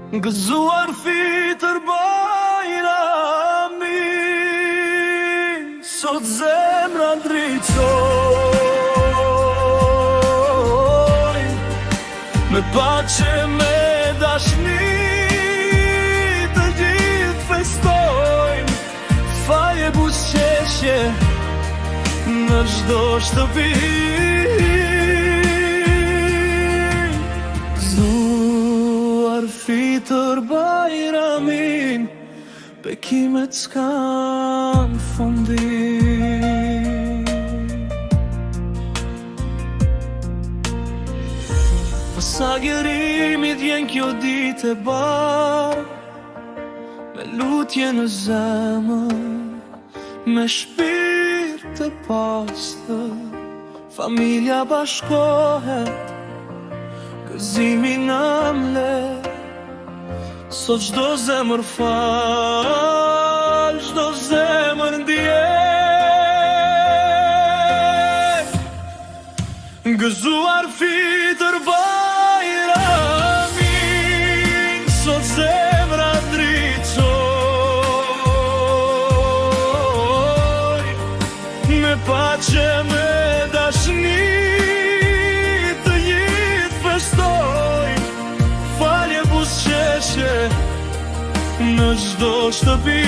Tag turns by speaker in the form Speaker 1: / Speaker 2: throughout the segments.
Speaker 1: Gëzuar Fitër Bajrami, Sot zemra ndriçojnë, Me paqe me dashni të gjithë festojnë, Falje buzëqeshje në çdo shtëpi. Gëzuar Fitër Bajramin, Bekimet s'kan fundim. Pas agjërimit vjen kjo ditë e bardhë, Me lutje në zemër, me shpirt të pastër, Familja bashkohet, gëzimi na mbledh. Sot çdo zemër fal, çdo zemër ndjen. Gëzuar Fitër Bajramin, Sot zemra ndriçojnë, Me paqe me dashni të gjithë festojnë, Falje buzëqeshje në çdo shtëpi.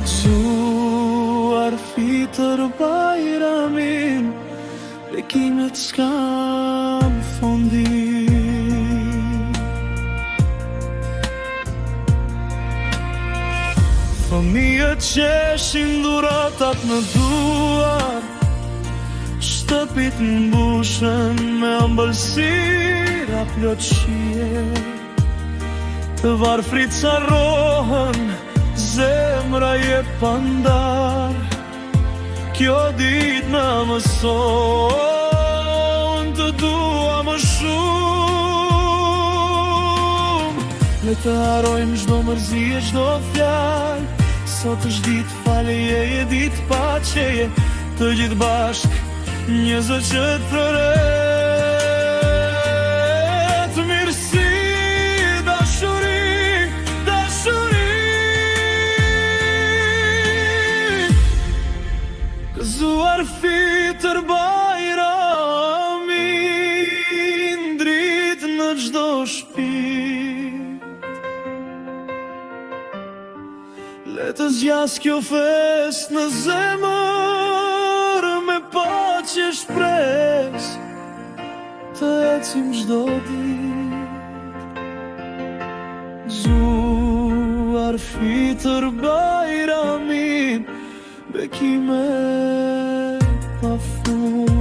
Speaker 1: Gëzuar Fitër Bajramin, Bekimet s'kan fundim. Fëmijët qeshin dhuratat në duar, Shtëpit mbushen me ëmbëlsira plot shije. Të varfrit s'harrohen, zemra jep pa ndarë. Kjo ditë na mëson të duam më shumë. Le të harrojmë çdo mërzi e çdo fjalë. Sot është ditë faljeje e ditë paqeje, të gjithë bashkë një zë që thërret mirësi, dashuri, dashuri. Gëzuar Fitër Bajramin, dritë në çdo shpirt. Le të zgjasë kjo festë në zemër, me paqe shpresë, të ecim çdo ditë. Gëzuar Fitër Bajramin, Bekime pa fund.